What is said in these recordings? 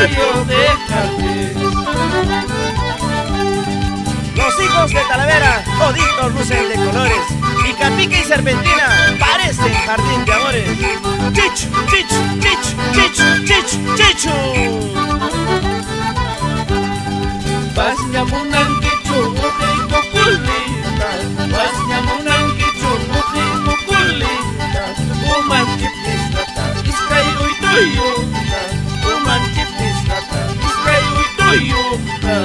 Yo dejarte. Los hijos de Talavera, toditos lucen de colores. Pica pica y serpentina, parecen jardín de amores. Chichu, chichu, chichu, chichu, chichu, chichu. Pasñamunankichu uqiykukulita, pasñamunankichu uqiykukulita, umanchikpisqata iskay uytuyuqta, umanchikpisqata iskay uytuyuqta.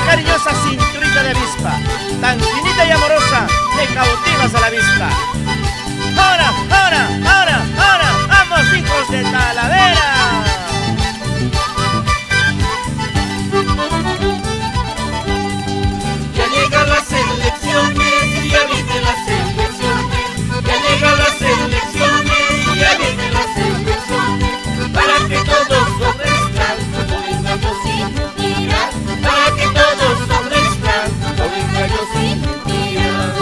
Cariñosa cinturita de avispa, tan finita y amorosa, me cautivas a la vista. ¡Ahora, ahora, ahora, ahora! ¡Vamos, hijos de Talavera! Ya llegan las elecciones, ya vienen las elecciones, ya llegan las elecciones, ya vienen las elecciones, para que todos obedezcan, no engaños y mentiras, para que todos obedezcan, no engaños y mentiras.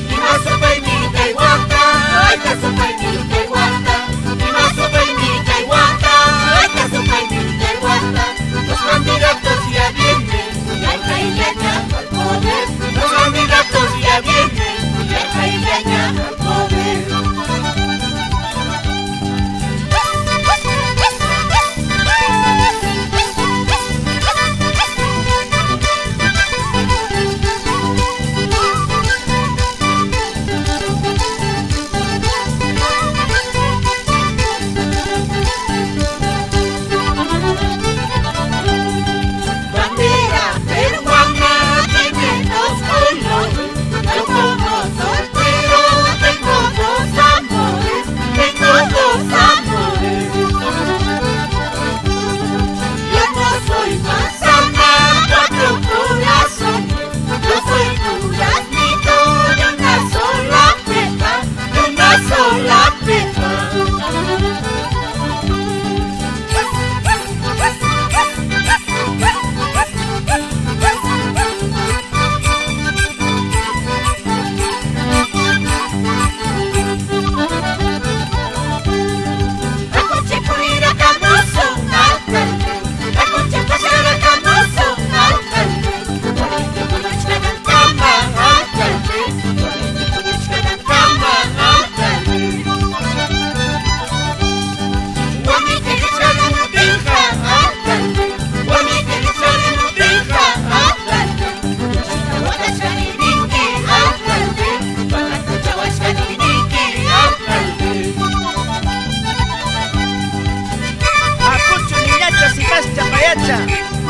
Y más sopaimita y guata, ay, sopaimita y guata, y más sopaimita y guata, ay, sopaimita y guata, los candidatos ya vienen, ya ya al poder, los candidatos ya vienen, ya ya al poder. Bandera peruana tiene dos colores, yo como soltero tengo dos amores, tengo dos amores. Yo no soy manzana, cuatro corazones, yo soy duraznito de una sola pepa, de una sola pepa.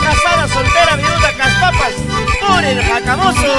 Casada, soltera, viuda, caspapas, por el jacamoso.